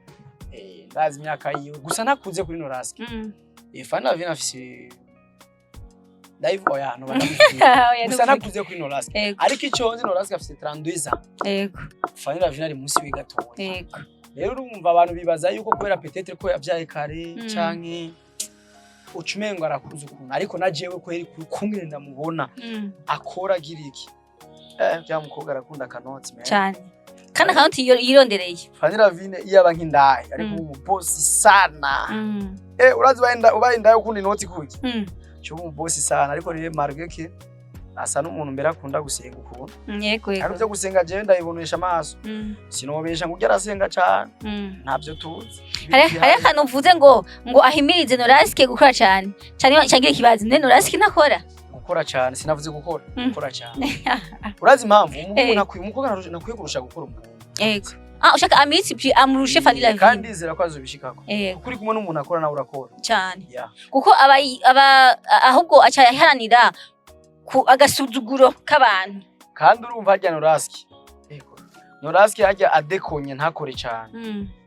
Ndazi imyaka yiwe, gusa ntakuze kuri Noraski. Fanny Lavine afise ndayivuga, oya, no banamuvugira. Oya, gusa ntuvuge. Ntakuze kuri Noraski. Ariko ico nzi, Noraski afise 32 ans. Fanny Lavine ari munsi we gatoya. Rero urumva abantu bibaza yuko kubera peut-être ko yavyaye kare, canke ucumengo arakuze ukuntu, ariko na jewe kweri kumwe ndamubona akora agira iki, bya mukobwa arakunda akanoti man. Cyane, kandi akanoti yirondereye. Fanny Lavine iyo aba nk'indayi ariko umubosi sana. Urazi ubaye indayi ukunda inoti kuki? Cyo umubosi sana. Ariko rero malgré que asa n'umuntu mbere akunda gusenga ukuntu, Yego. ariko byo gusenga jewe ndayibonesha amaso. Sinobesha ngo ujye arasenga cane, ntabyo tuzi. Hari akantu uvuze ngo ahimirize Noraski gukora cyane cyane, cyagira ikibazo ne Noraski ntakora. Gukora cyane, sinavuze gukora. Gukora cyane, urazi impamvu umuhungu nakwiye, umukobwa nakwiye kurusha gukora umuhungu. Yego, ah, ushaka amultiplie, amurushe Fanny Kandi Lavine. ndizera ko azobishikako, kuko uri kumwe n'umuntu akora nawe urakora. Cyane. Kuko aba ahubwo aca aharanira ku agasuzuguro k'abantu. Kandi urumva harya Noraski, yego, Noraski harya adekonye ntakore cyane,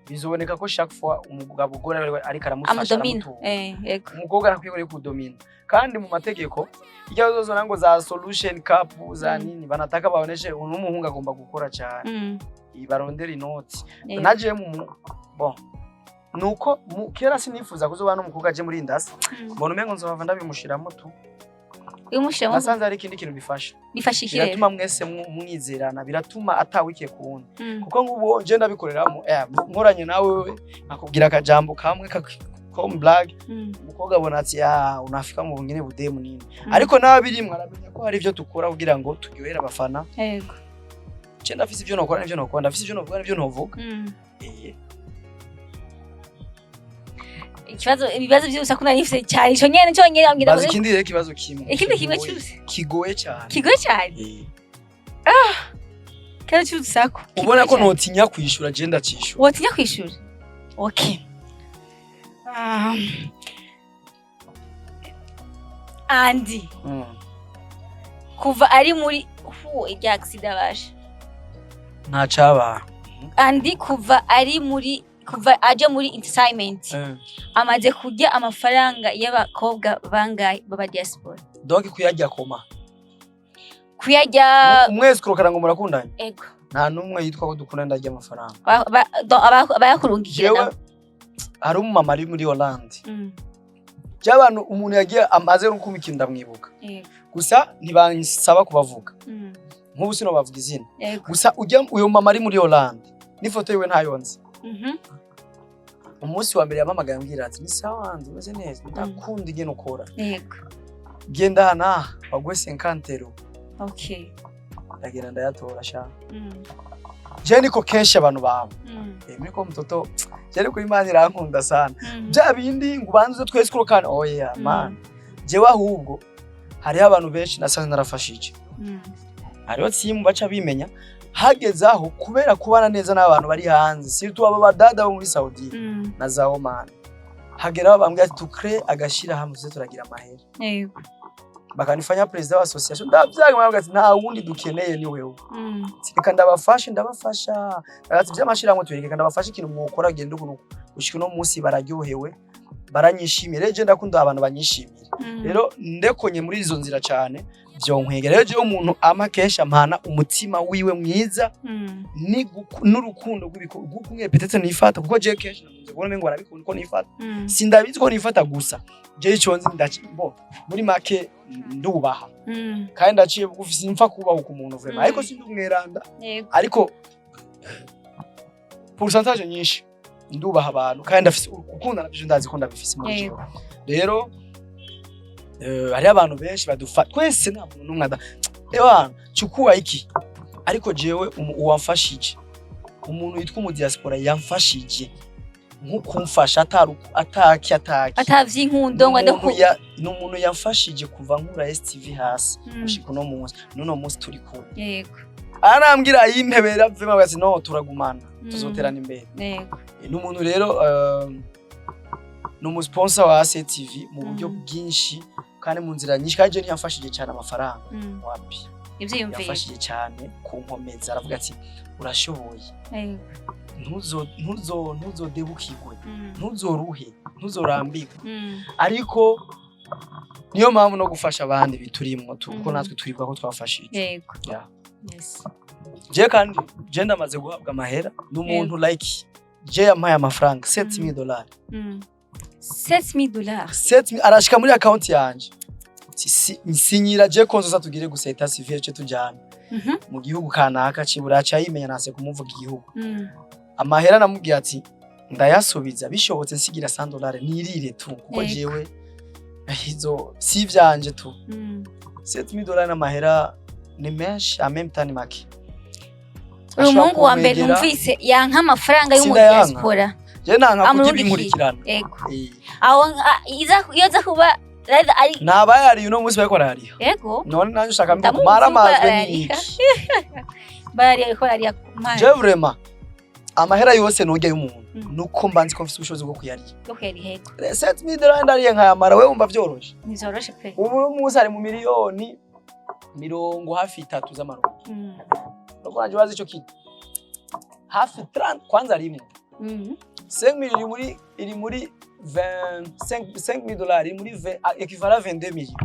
bizoboneka ko chaque fois umugabo ugora ariko aramufasha, amudomina. Aramutunga. Yego. Umukobwa arakwiye kudomina, kandi mu mategeko irya zozona ngo za solution cup za nini, banataka baoneshe uno muhungu agomba gukora cyane, barondera inoti. Naje mu bon nuko kera sinifuza kuzoba n'umukobwa aje muri indasi, mbona umengo nzohava ndabimushiramo tu. Ubimushiramo. Nasanze hari ikindi kintu bifasha. Bifasha iki rero? Biratuma mwese mwizerana, biratuma atawikiye ku wundi. Kuko ngubu je ndabikoreramo, nkoranye nawe wewe nkakubwira akajambo kamwe comme blague, umukobwa abona ati: "Ah, unafika mu bungene budemu nini." Ariko nawe birimwe aramenya ko hari ivyo dukora kugira ngo turyohere abafana. Je ndafise ivyo nokora n'ivyo nokora, ndafise ivyo novuga n'ivyo novuga. Ibibazo by'urusaku nari mfise cyane ico nyene cyonyene ambwira. Bazi ikindi rero, ikibazo kimwe Ikindi kimwe kigoye. cyose. Kigoye cyane. Kigoye cyane. Ikibazo cy'urusaku Ubona ko kigoye cyane. notinya kwishura, je ndacishura. Wotinya kwishura, okay. Andy kuva ari muri hu irya accident basha. Nta caba. Andy kuva ari muri, kuva aje muri entertainment, amaze kurya amafaranga y'abakobwa bangahe baba diaspora? Donc kuyarya koma? Kuyarya. Umwese kurokana ngo murakundanye? Ego. Nta n'umwe yitwa ko dukunda ndarya amafaranga. Abayakurungikira Jewe nabo. Hari umumama ari muri Hollande, by'abantu umuntu yagiye amaze no kumpa ikintu ndamwibuka. Gusa ntibansaba kubavuga. Nk'ubu sinobavuga izina. Gusa ujya uyo mama ari muri Hollande n'ifoto yiwe ntayo nzi. Umunsi wa mbere yampamagaye ambwira ati: "Ni sawa nzi umeze neza, ndakunda ingene ukora." "Genda aha n'aha baguhe 50 euros." Ndagenda ndayatora sha. Je niko kenshi abantu bawe. Niko mtoto je niko Imana irankunda sana. Bya bindi ngo ubanze uze twese kurokana, oya man. Jewe ahubwo hariho abantu benshi nasanze narafashije. Hariho team baca bimenya hageze aho kubera kubana neza n'abantu bari hanze, surtout aba badada bo muri Saudi na za Oman, hageraho bambwira ati: "Tukre agashira hamwe tuze turagira amahera." Bakanifanya président wa association, ndavyanga. Baravuga ati: "Nta wundi dukeneye, ni wewe." Ati: "Reka ndabafashe." Ndabafasha ati: "Vy'amashirahamwe tuyereke, reka ndabafashe ikintu mwokora genda ukuntu." Gushika uno munsi bararyohewe, baranyishimiye. Rero je ndakunda abantu banyishimira. Rero ndekonye muri izo nzira cyane vyonkwegera. Rero jewe umuntu ampa kenshi ampana umutima wiwe mwiza n'urukundo rw'ukumwe peut-être nifata, kuko jewe kenshi nakunze kubona umengo barabikunda ko nifata. Sindabizi ko nifata, gusa jewe ico nzi bo muri make ndubaha kandi ndaciye bugufi, simfa kubahuka umuntu vraiment. Ariko sindi umweranda. Ariko pourcentage nyinshi ndubaha abantu kandi ndafise gukunda navyo, ndazi ko ndabifise muri jewe. Rero hariho abantu benshi badufa twese, nta muntu n'umwe ada ewana chukua iki. Ariko jewe uwamfashije, umuntu yitwa umu diaspora yamfashije nko kumfasha ataki ataki Atavy'inkundo ngo ndaku Ni umuntu yamfashije kuva nkura STV hasi gushika uno munsi, n'uno munsi turi kumwe. Arambwira yimpebera vema ati: "No, turagumana, tuzoterana imbere." Ni umuntu rero, ni umusponsor wa ACTV mu buryo bwinshi kandi mu nzira nyinshi, kandi je ntiyamfashije cyane amafaranga, wapi. Ivyiyumviro. Yamfashije cyane kunkomeza, aravuga ati: "Urashoboye, ntuzo ntuzo ntuzodebukirwe, ntuzoruhe, ntuzorambirwe." Ariko niyo mpamvu no gufasha abandi biturimwo kuko natwe turibwa ko twafashije. Yeah. Je kandi je ndamaze guhabwa amahera n'umuntu, like je yampaye amafaranga 7000 dollars. 7000 dollars? 7000 arashika muri account yanje. Sinyira je ko nzoza tugire gusa état civil ce tujana mu gihugu kanaka cibura aca yimenya, nase kumuvuga igihugu. Amahera namubwiye ati ndayasubiza, bishobotse nsigira 100 dollars nirire tu, kuko jewe izo si ivyanje tu. 7000 dollars n'amahera ni menshi, en même temps ni make. Uyu Ashobora muhungu wa mbere kumwegera. numvise yanka amafaranga Sindayanka. y'umudiaspora. Je nanka kurya Amurungikiye. ibinkurikirana. Aho iyo aza kuba rather ari Nabayariye uno munsi bariko barayariha. None nanje ushaka Ndamuzi mara ko amazwe arayariha. niki? Barariya, ariko barariya ku mana. Je vraiment amahera yose nurya y'umuntu nuko mba nzi ko mfise ubushobozi bwo kuyariha. Bwo kuyariha, yego. 7000 dollars ndariye nkayamara, wewe wumva vyoroshe? Ntivyoroshe pe. Ubu uyu munsi ari mu miliyoni mirongo hafi itatu z'amarundi. Nuko nanje bazi ico kintu hafi 30 kwanza rimwe. 5000 iri muri 25 5000 dollars iri muri 20 equivalent 22 millions.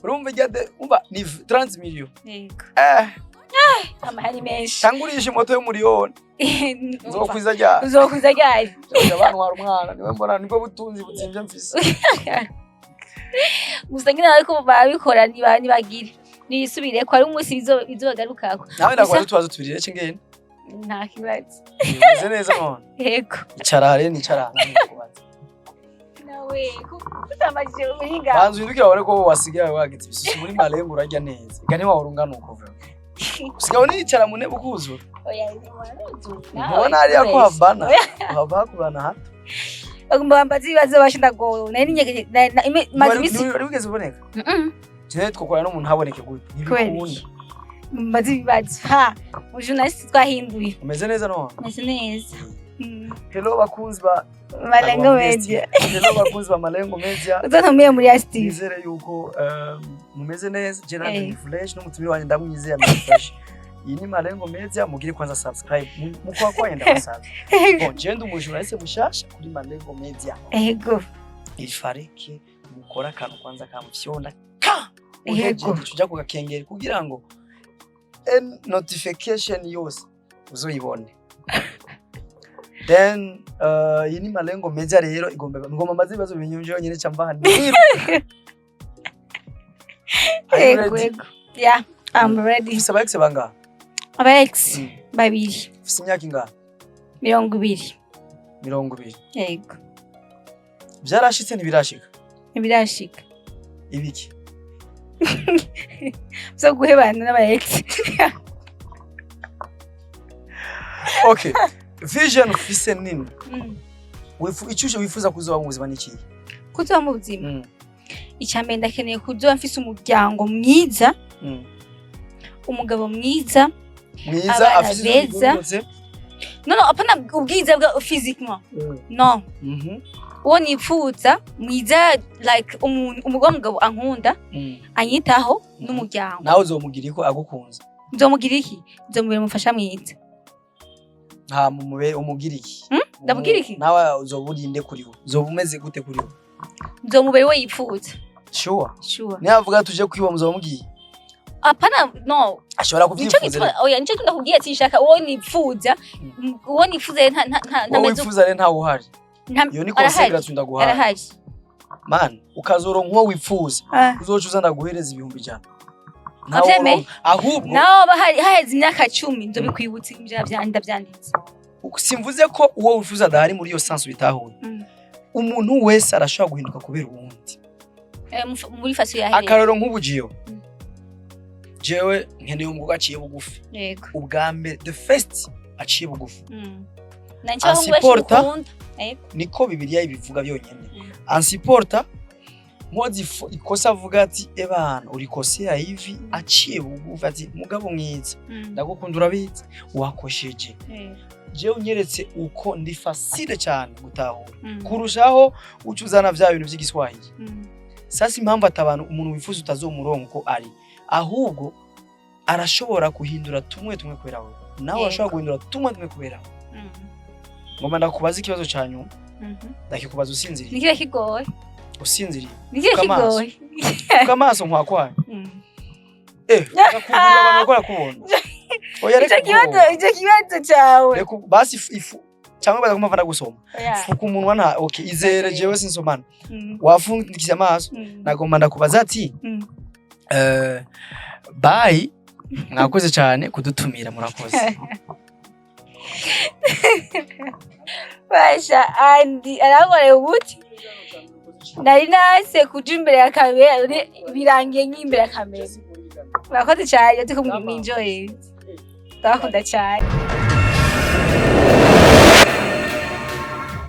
Urumva ijya umva ni 30 millions. Amahera ni menshi. Tangurisha moto y'umuriyoni nzokwiza ryari? Uzokwiza ryari? Nzoja bantwara umwana niwe mbona nibwo butunzi butsimvye mfise. Gusa nyine ariko barabikora, nibagire nisubire ko ari umunsi bizobagarukako. Nawe ndakubaza utubazo tubiri rece ngene. Nta kibazo. Umeze neza none? Yego. Icara rero, nicara hano ndakubaza. Nawe kutambajije ubuhinga. Banza uhindukire ubone ko wasigaye wagize ibisusu muri Malengo, urarya neza. Ega ntiwahora ungana uko vuba. Usigaye unicara mu ntebe ukuzura. Oya. Ntubona hariya ko habana? Haba hakubana hato. Bagomba bambaza ibibazo basha, ndagowe. Nari ninyegeje maze iminsi. Wari wigeze uboneka? Jewe twokorana n'umuntu haboneke gute? Kubera Ntibikunda. Mbaza ibibazo ha mu journaliste twahinduye. Umeze neza none? Meze neza. Hello bakunzi ba Malengo Media. Hello bakunzi ba Malengo Media. Uzantumiye muri ya Steve. Nizere yuko mumeze neza. Je nanje Eh. ni fresh, n'umutumire wanjye ndamwizeye ameze fresh. Iyi ni Malengo Media, mugire kwanza subscribe. Mukwa kwa ndabasabye. Bon, je ndi umujournaliste mushasha kuri Malengo Media. Ego. Ifareke mukora akantu kwanza kamufyonda ka Yego. uhejeje uja kugakengeri kugira ngo notification yose uzoyibone. Then iyi ni Malengo Media rero, igomba ngomba maze ibibazo binyumje yonyine ca mva hano. Are you Ego. ready? Ego, yeah, I'm ready. Ufise aba ex bangahe? Aba ex babiri. Ufise imyaka ingahe? 20. 20? Yego. Vyarashitse, ntibirashika? Ntibirashika. Ibiki? Vyo guhebana n'aba ex. Okay, vision ufise nini? Ico wifuza kuzoba mu buzima ni ikihe? Kuzoba mu buzima, icya mbere ndakeneye kuzoba mfise umuryango mwiza, umugabo mwiza, Mwiza. abana Afise izo beza. bigororotse. No, apana ubwiza bwa physiquement, no. Uwo nipfuza mwiza, like umuntu, umugabo, mugabo ankunda, anyitaho n'umuryango. Nawe uzomugira iko agukunze? Nzomugira iki? Nzomubera umufasha mwiza. Nta mumube umugira iki? Ndamugira iki? Nawe uzoba urinde kuri we? Uzoba umeze gute kuri we? Nzomubera uwo yipfuza. Sure? Sure. Niyo avuga tuje kwiba, muzoba mugiye? Apana, no. Ashobora Nico kuvyifuza. gituma, oya, nico gituma ndakubwiye ati nshaka uwo nipfuza. Uwo nipfuza rero nta Wowe ntameze wifuza rero ntawe uhari. Iyo ni conseil Arahari. gratuit ndaguhaye. Arahari. Man, ukazoronka uwo wifuza, uzoca uza ndaguhereza 100,000. Ntawe Avyemeye? uronka. Ahubwo Naho haheze imyaka 10, nzobikwibutsa ivyo ndavyanditse. Simvuze ko uwo wifuza adahari muri iyo sens ubitahuye. Umuntu wese arashobora guhinduka kubera uwundi. Muri façon yahereye. Akarorero, nk'ubu jiyo jewe nkeneye umukobwa aciye bugufi. Ubwa mbere, the first, aciye bugufi. Nanje abahungu benshi Ansiporta. mukunda. Yego. Niko Bibiliya ibivuga byonyine. Ansiporta nkoze ikosa, avuga ati: "Ebana, urikosea hivi." Aciye bugufi ati: "Mugabo mwiza, ndagukunda, urabizi, wakosheje." Jewe unyeretse uko ndi facile cyane gutahura kurushaho uca uzana vya bintu vy'igiswahili. Sasa impamvu atabantu umuntu wifuza utazomuronka uko ari, ahubwo arashobora guhindura tumwe tumwe kubera wowe, nawe urashobora guhindura tumwe tumwe kubera wowe. Ngomba ndakubaza ikibazo ca nyuma. Ndakikubaza usinziriye. Nikiba kigoye. Usinziriye. Nikiba Fuka amaso. kigoye. Fuka amaso nkwakwaye. Urakubura abantu bakora kubona. Oya, reka Ico kibazo, ubwoba. ico kibazo cawe. Reka basi ifu cyangwa baza kumva ndagusoma. Oya. Fuka umunwa nta, okay, izere jewe sinsomana. Wafundikiye amaso. Nagomba ndakubaza ati bye, mwakoze cyane kudutumira, murakoze. Basha, Andi arankoreye ubuti. Nari nase kuja imbere ya kamera, none birangiye nk'imbere ya kamera. Murakoze cyane, tuko mwinjoye. Ndabakunda cyane.